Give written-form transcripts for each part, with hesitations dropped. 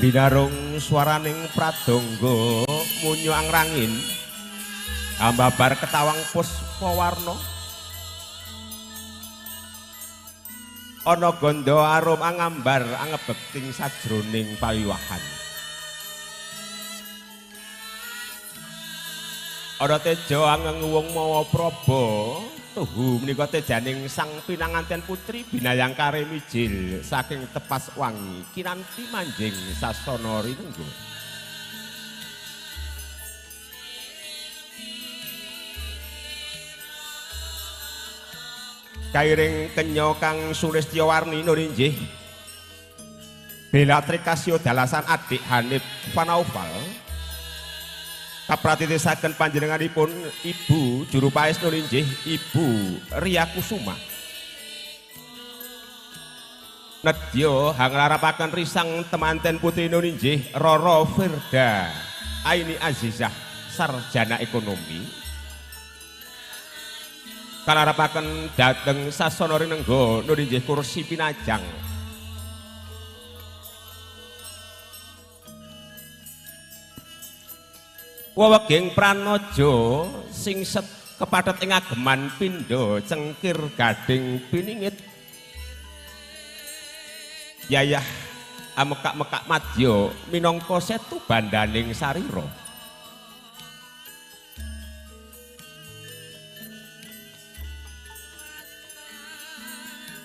Binarung swaraning pradangga munyo angrangin ambabar ketawang puspa warna ana gandha arum angambar angebekting sajroning pawiwahan. Ana teja angenguwung mawa praba tuhu menika tejaning sang pinanganten putri binayangkare mijil saking Tepas Wangi kinanti manjing sasana rinengga. Kairing kenya kang sulistya warni nurinjih Bela Trikasya dalasan adik Hanif Fanaufal kapratitisaken panjenenganipun Ibu juru paes nurinjih Ibu Ria Kusuma. Nedya hanglarapaken risang temanten putri nurinjih Roro Firda Aini Azizah sarjana ekonomi. Kalarapaken dhateng sasana rinengga nurinjih kursi pinajang. Weweging pranaja singset kepathet ing ageman pindha cengkir gading piningit. Yayah amekak-mekak madya minangka setu bandaning sarira.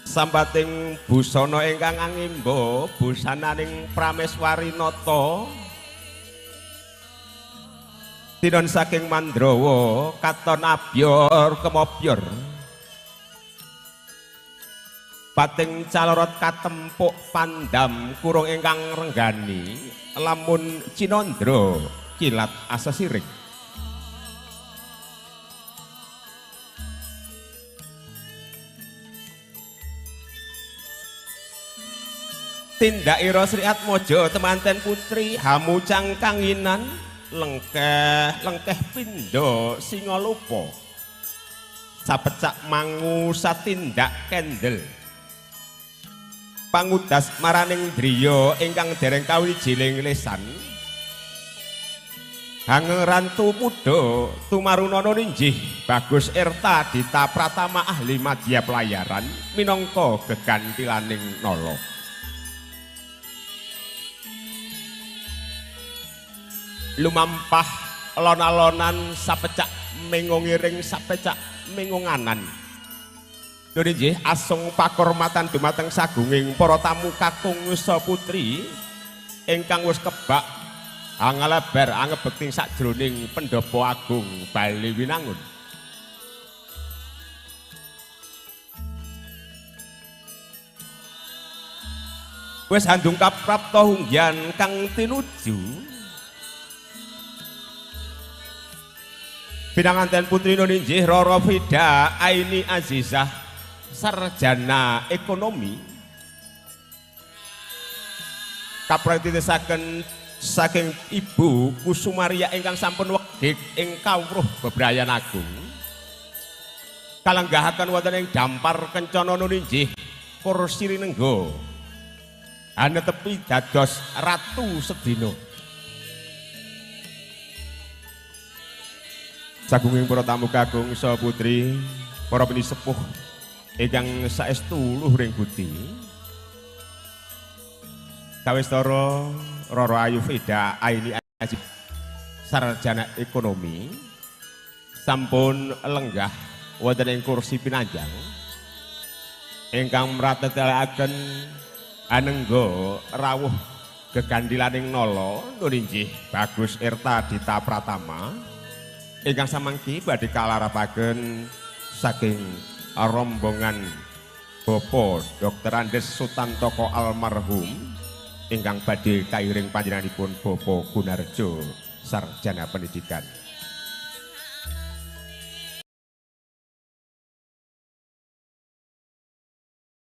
Sampating busana ingkang angimba busananing prameswari nata tinon saking Mandrawa katon abyor kemobyor pating calorot katempuk pandam kurung ingkang renggani lamun cinandra kilat asesiring. Tindak ira Sri Atmaja temanten putri hamu cangkanginan lengkeh lengkeh pindha singalopa sapecak mangu satindak kendel pangudas maraning driya ingkang dereng kawijiling lesan hangerantu muda tumarunana ninjih Bagus Erta Dita Pratama ahli madya pelayaran minangka gegantilaning nala. Lumampah alon-alonan sapecak mengongiring sapecak mengonganan. Nggih asung pakurmatan dumateng sagunging para tamu kakung sa putri ingkang wis kebak angalebar angebekting sakjroning Pendhapa Agung Bali Winangun. Wis handungkap prapta hungyan kang tinuju pinanganten putri nuninjih Roro Fida Aini Azizah sarjana ekonomi kapratitisaken saking Ibu Kusumaria ingkang sampun wegik ing kawruh bebrayan agung kalenggahaken wonten ing dampar kencana nuninjih kursi rinengga anetepi dados ratu sedina. Sagunging para tamu kakung saha putri, para pinisepuh ingkang saestu luhuring budi. Kawistara Roro Ayu Fida Aini Aziz sarjana ekonomi sampun lenggah wonten ing kursi pinanjang ingkang mratetelaken anengga rawuh gegandilaning nala nuninjih Bagus Erta Dita Pratama ingkang samangki badhe kalarapaken saking rombongan Bapak Dr. Andes Sutantoko almarhum ingkang badhe kairing panjenenganipun Bapak Gunarjo sarjana pendidikan.